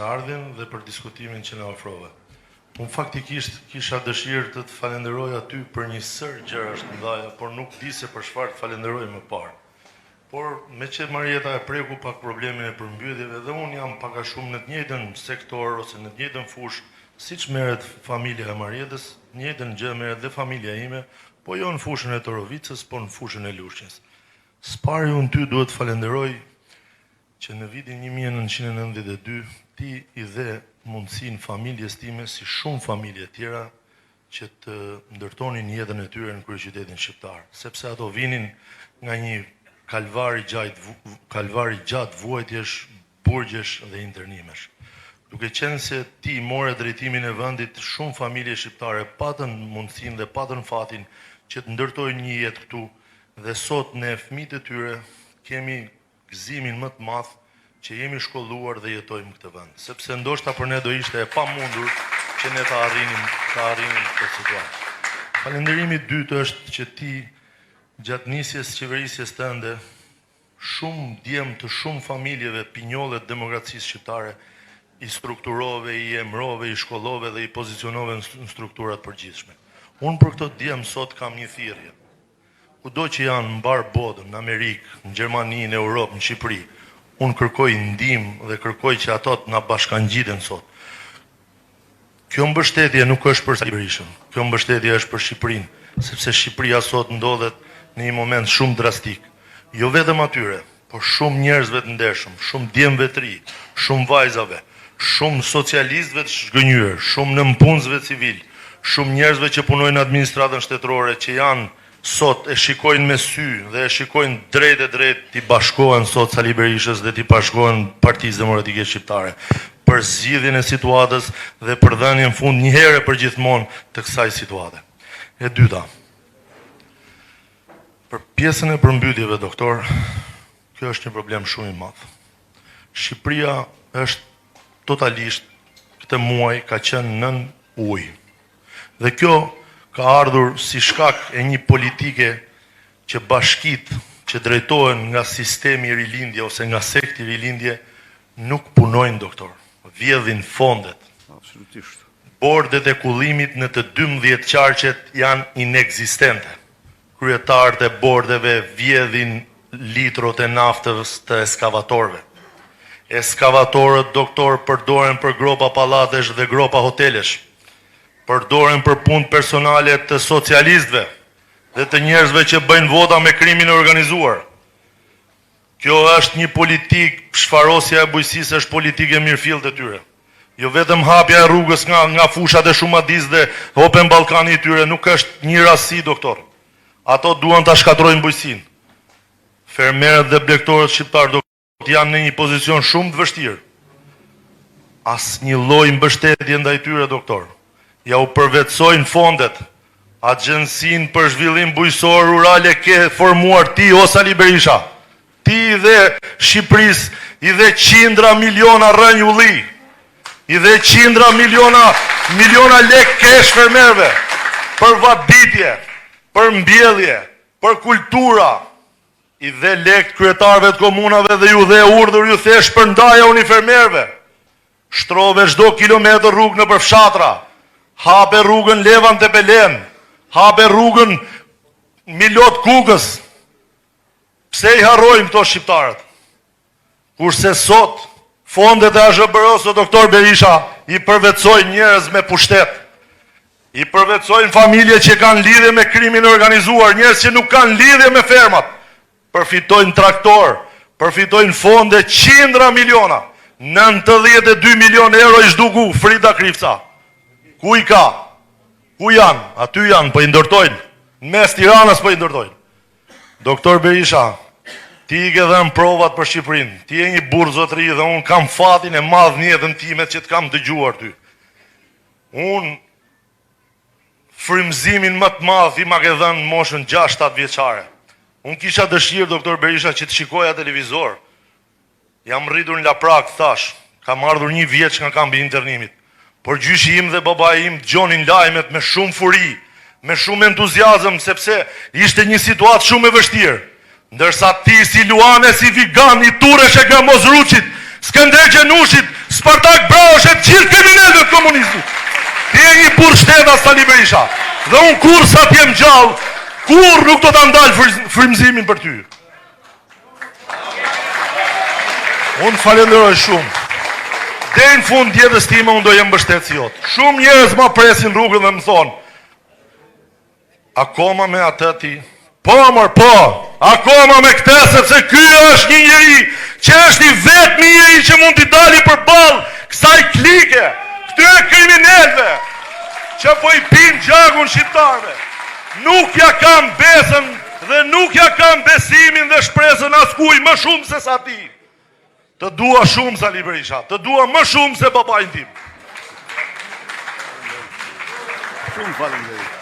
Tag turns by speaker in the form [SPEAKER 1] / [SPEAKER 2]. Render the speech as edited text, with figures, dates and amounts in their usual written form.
[SPEAKER 1] Ardhjen dhe për diskutimin që na ofrove. Unë faktikisht kisha dëshirë të të falenderoja ty për një sërë gjërash të mëdha, por nuk di se për çfarë të falenderoj më parë. Por meqë Marieta e preku pak problemin e përmbytjeve dhe unë jam pak a shumë në të njëjtën sektor ose në të njëjtën fushë siç merret familja e Marietës, të njëjtën gjë merret dhe familja ime, po jo në fushën e Torovicës, po në fushën e Lushnjës. Së pari unë ty duhet të falenderoj që në vitin 1992 ti i dhe mundësinë familjes time si shumë familje tjera që të ndërtonin jetën e tyre në kryeqytetin shqiptar, sepse ato vinin nga një kalvar i gjatë, kalvar i gjatë vuajtjesh, burgjesh dhe internimesh. Duke qenë se ti more drejtimin e vendit, shumë familje shqiptare patën mundësinë dhe patën fatin që të ndërtojnë një jetë këtu dhe sot ne fëmijët e tyre kemi gëzimin më të madh që jemi shkolluar dhe jetojmë në këtë vend, sepse ndoshta për ne do ishte e pamundur që ne ta arrinim ta arrinim këtë situatë. Falënderimi i dytë është që ti gjatë nisjes së qeverisjes tënde shumë djem të shumë familjeve pinjolle të demokracisë shqiptare i strukturove, i emërove, i shkollove dhe i pozicionove në struktura të përgjithshme. Unë për këto djem sot kam një thirrje. Kudo që janë në mbarë botën, në Amerikë, në Gjermani, në Europë, në Shqipëri, unë kërkoj ndihmë dhe kërkoj që ato të na bashkangjiten sot. Kjo mbështetje nuk është për Sali Berishën, kjo mbështetje është për Shqipërinë, sepse Shqipëria sot ndodhet në një moment shumë drastik. Jo vetëm atyre, por shumë njerëzve të ndershëm, shumë djemve të ri, shumë vajzave, shumë socialistëve të zhgënjyer, shumë nëpunësve civilë, shumë njerëzve që punojnë në administratën shtetërore që janë sot e shikojnë me sy dhe e shikojnë drejt e drejt t'i bashkohen sot Sali Berishës dhe t'i bashkohen Partisë Demokratike Shqiptare për zgjidhjen e situatës dhe për dhënien fund një herë e përgjithmonë të kësaj situate. E dyta, për pjesën e përmbytjeve, doktor, kjo është një problem shumë i madh. Shqipëria është totalisht këtë muaj ka qenë nën ujë. Dhe kjo ka ardhur si shkak e një politike që bashkitë që drejtohen nga sistemi rilindje ose nga sekti rilindje nuk punojnë doktor, vjedhin fondet.
[SPEAKER 2] Absolutisht.
[SPEAKER 1] Bordet e kullimit në të 12 qarqet janë inekzistente. Kryetarët e bordeve vjedhin litrot e naftës të eskavatorëve. Eskavatorët, doktor, përdoren për gropa pallatesh dhe gropa hotelesh. Përdoren për punë personale të socialistëve dhe të njerëzve që bëjnë vota me krimin e organizuar. Kjo është një politikë, shfarosja e bujqësisë është politikë e mirëfilltë e tyre. Jo vetëm hapja e rrugës nga nga fushat e Shumadisë dhe Open Ballkani i tyre nuk është një rastësi, doktor. Ato duan ta shkatërrojnë bujqësinë. Fermerët dhe blegtorët shqiptarë doktor janë në një pozicion shumë të vështirë. Asnjë lloj mbështetje ndaj tyre, doktor. Ja u përvetësojnë fondet. Agjencinë për zhvillim bujqësor rural e ke formuar ti o Sali Berisha. Ti i dhe Shqipërisë i dhe qindra miliona rrënjë ulli. I dhe qindra miliona miliona lek kesh fermerëve për vaditje, për mbjellje, për kultura. I dhe lek kryetarëve të komunave dhe ju dhe urdhër ju the shpërndajauni fermerëve. Shtrove çdo kilometër rrugë nëpër fshatra. Hape rrugën Levan Tepelenë, hape rrugën Milot Kukës. Pse i harrojnë këto shqiptarët? Kurse sot fondet e AZHBR-së doktor Berisha i përvetësojnë njerëz me pushtet. I përvetësojnë familje që kanë lidhje me krimin e organizuar, njerëz që nuk kanë lidhje me fermat. Përfitojnë traktor, përfitojnë fonde qindra miliona. 92 milion euro i zhduku Frida Krifca. Ku i ka? Ku janë? Aty janë, po i ndërtojnë. Në mes Tiranës po i ndërtojnë. Doktor Berisha, ti i ke dhënë provat për Shqipërinë. Ti je një burrë zotëri dhe unë kam fatin e madh në jetën time që të kam dëgjuar ty. Unë frymëzimin më të madh ti ma ke dhënë në moshën 6-7 vjeçare. Unë kisha dëshirë doktor Berisha që të shikoja televizor. Jam rritur në Laprakë, thash, kam ardhur një vjeç nga kampi i internimit. Por gjyshi im dhe babai im dëgjonin lajmet me shumë furi, me shumë entuziazëm, sepse ishte një situatë shumë e vështirë. Ndërsa ti si luan e si vigan i turreshe Gramoz Ruçit, Skënder Gjenushit, Spartak Brahosh e të gjithë kriminelëve të komunizmit. Ti je një burrë shtetas Sali Berisha dhe unë kurrë sa të jem gjallë, kurrë nuk do ta ndal frymëzimin për ty. Unë të falenderoj shumë. Deri në fund të jetës time unë do jem mbështetësi jot. Shumë njerëz ma presin rrugën dhe më thonë, Akoma me atë ti? Po mor po, akoma me këtë sepse ky është një njeri që është i vetmi njeri që mund t'i dali përballë kësaj klike, këtyre kriminelëve që po i pinë gjakun shqiptarëve. Nuk ja kam besën dhe nuk ja kam besimin dhe shpresën askujt më shumë se sa ti. Të dua shumë Sali Berisha, të dua më shumë se babain tim.
[SPEAKER 2] Shumë faleminderit.
[SPEAKER 3] Faleminderit.